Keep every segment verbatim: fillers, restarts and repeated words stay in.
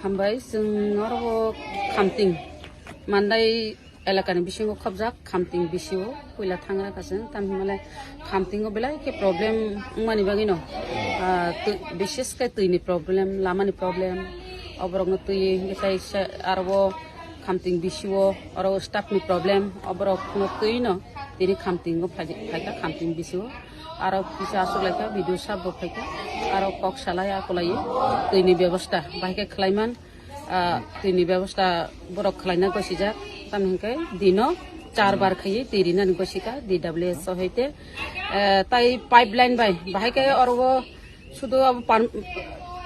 Hambai, chwng oro Khamting Mandai elakani bisingo khobjak, Khamting bisio puila thangra kha chwng, tamhinmale Khamtingo belai khe problem wngmani bagwino, ah, twi, bises khe twini problem, lamani problem, oborokno twi hwnkhe tai se aro Khamting bisio oro staff ni problem, oborokno twino tini Khamtingo phai, phaikha Khamting bisio. Aro kisa aswk laikha, B D O sir bo phaikha. Aro kok salai akolai twini bebosta bahai khe khlaiman, ah, twini bebosta borok khlaina gosijak. Tamni hwnkhe dino char bar khaiwi twi rinani gosika D W S o hoite. Eh, tai pipeline bai bahai khe oro o sudu abo par-,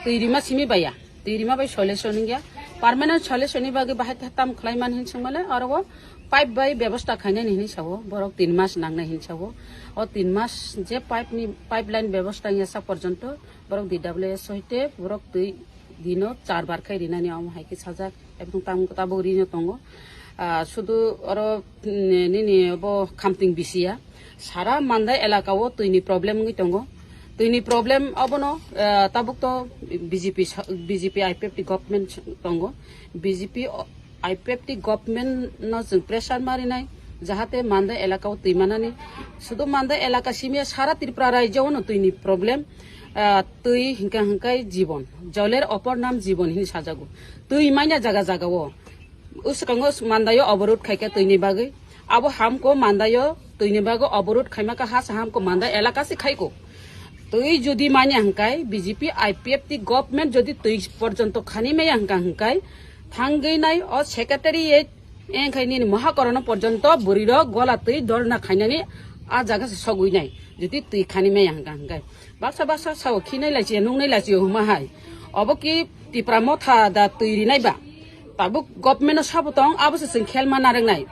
twi rima simi baiya. Twi rima bai solution wngya. Permanent solution ni bagwi bahai tam khlai man hin swngmale oro o pipe bai bebosta khainani hinwi sao. Borok tin mas nangnai hin sao. O tin mas je pipe ni, pipeline bebosta wngya sa porjonto borok D W S hoite borok twi dino char bar khai rinani omo hai khe sajak. Ebong tam tabuk rino tongo. Ah, sudu oro, mm, nini obo Khamting bisiya. Sara Mandai elaka o twini problem wngwi tongo. Twini problem obono, ah, tabuk to B J P sa-, B J P I P F T government tongo. B J P o-, I P F T government no chwng pressure marinai, jahate Mandai elaka o twi manani. Sudu Mandai elaka simiya sara Tripura rajyo o no twini problem, ah, twi hingka hingkai jibon. Joler opor nam jibon hini sajago. Twi manya jaga jaga o. Uskango Mandaio oborot khaikha twini bagwi. Abo hamko Mandaio twini bagwi oborot khaimaka hasa hamko Mandai elaka se khaiko. Twi jodi manya hingkai B J P I P F T government jodi twi porjonto khani maya hingka hingkai thangwi nai o secretary e engkhai nini mohakorono porjonto bwrwirok gola twi dorna khainani a jaga se sogwi nai jodi twi khani maya hingka hingkai. Baksa baksa sao khinai lai chiya nungnai lai chiya huma hai. Obo ki Tipra Motha da twi rinai ba? Tabuk government no sabo tong, abo se chwng khelma narwknai.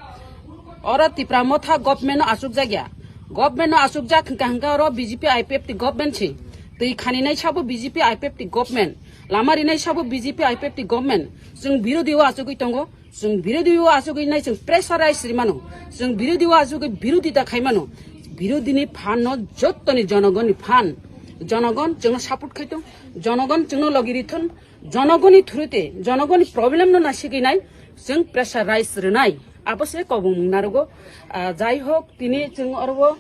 Oro Tipra Motha government no achukjak ya. Government no achukjak hwnkha hwnkha oro B J P I P F T government si. Twi khaninai sabo B J P I P F T government. Lama rinai sabo B J P I P F T government. Chwng birodhi o achugwi tongo. Chwng birodhi o achugwi nai chwng pressurize ri mano. Chwng birodhi o achugwi birodhita khai mano. Birodhi ni phan no jottoni jonogon ni phan. Jonogon chwngno support khai tong. Jonogon chwngno logi ri thun. Jonogoni thurute, jonogoni problem no nasigwi nai, chwng pressurize rwnai. Abo se kobong mung narugo. Ah, jai hok, tini chwng oro o,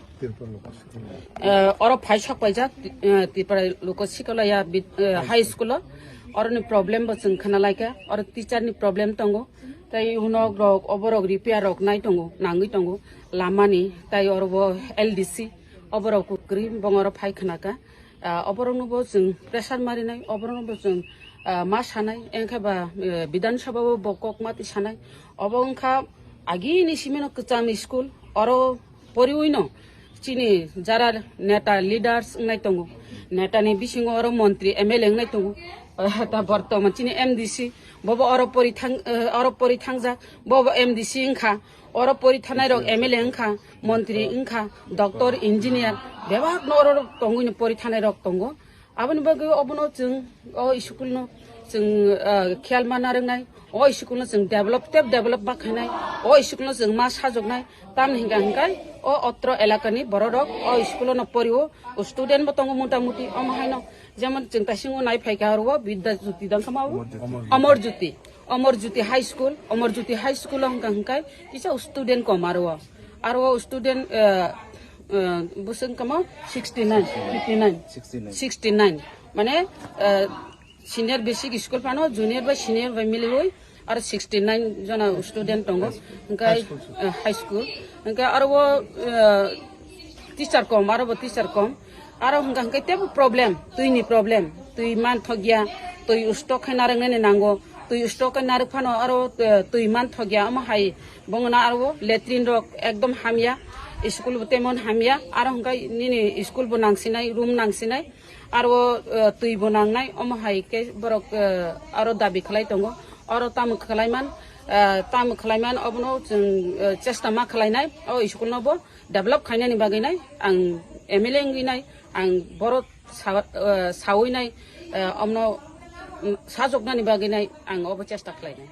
eh, oro phai sok paijak, eh, Tripura Luko Sikalaya bid-, eh, high school o. Oroni problem bo chwng khna laikha, oro teacher ni problem tongo. Tai hunok rok, oborok repair rok nai tongo, nangwi tongo. Lamani, tai oro bo L D C, oborok kwrwi bongoro phai khnaka. Ah, oborokno bo chwng pressure marinai, oborokno bo chwng, ah, ma sanai, engkhe ba, eh, Bidhan Sabha o bo kok mati sanai. Obo wngkha agini simino kwcham school, oro poriwino chini jara neta leaders wngnai tongo. Neta ni bisingo oro montri M L A wngnai tongo. Eh, ta bortoman chini M D C, bobo oro pori thang, eh, oro pori thangjak, bobo M D C wngkha. Oro pori thanai rok M L A wngkha, montri wngkha, doctor, engineer, bebak no oro tongwi no pori thanai rok tongo. Aboni bagwi obono chwng o school no chwng, ah, khiyal ma narwknai, o school no chwng develop tep develop ma khainai, o school no chwng ma sajoknai, tamni hwnkha hwnkhe o otro elakani borok rok o school no porio, student bo tongo mota moti, omo haino jemon chwng taisingo nai phaikha oro o Vidya Jyoti dang kha ma o? Amar Jyoti. Amar Jyoti. Amar Jyoti High School, Amar Jyoti High School o hwnkha hwnkhe kisa student kom aro o. Aro o student, eh, eh, bwswk wngkha mo sixty nine, fifty nine, sixty nine. Sixty nine. Mane, eh, senior basic school phano, junior bai senior bai miliwi aro sixty nine jona student tongo. Hwnkhe, high school. Eh, high school. Hwnkhe aro o, eh, teacher kom, aro bo teacher kom. Aro hwnkha hwnkhe teibo problem, twini problem, twi manthokya, twi ustok khe narwknani nango, twi ustok khe narwk phano aro, eh, twi manthokya, omo hai bongno aro latrine rok ekdom hamya, school bo temon hamya, aro hwnkhe nini school bo nangsinai, room nangsinai, aro, eh, twi bo nangnai, omo hai khe borok, eh, aro dabi khlai tongo, oro tamo khlai man, eh, tamo khlai man, obono chwng, eh, chesta ma khlainai, o school no bo develop khainani bagwi nai ang M L A wngwi nai, ang borok sa-, eh, sawi nai, eh, omno, mm, sajoknani bagwi nai ang obo chesta khlainai.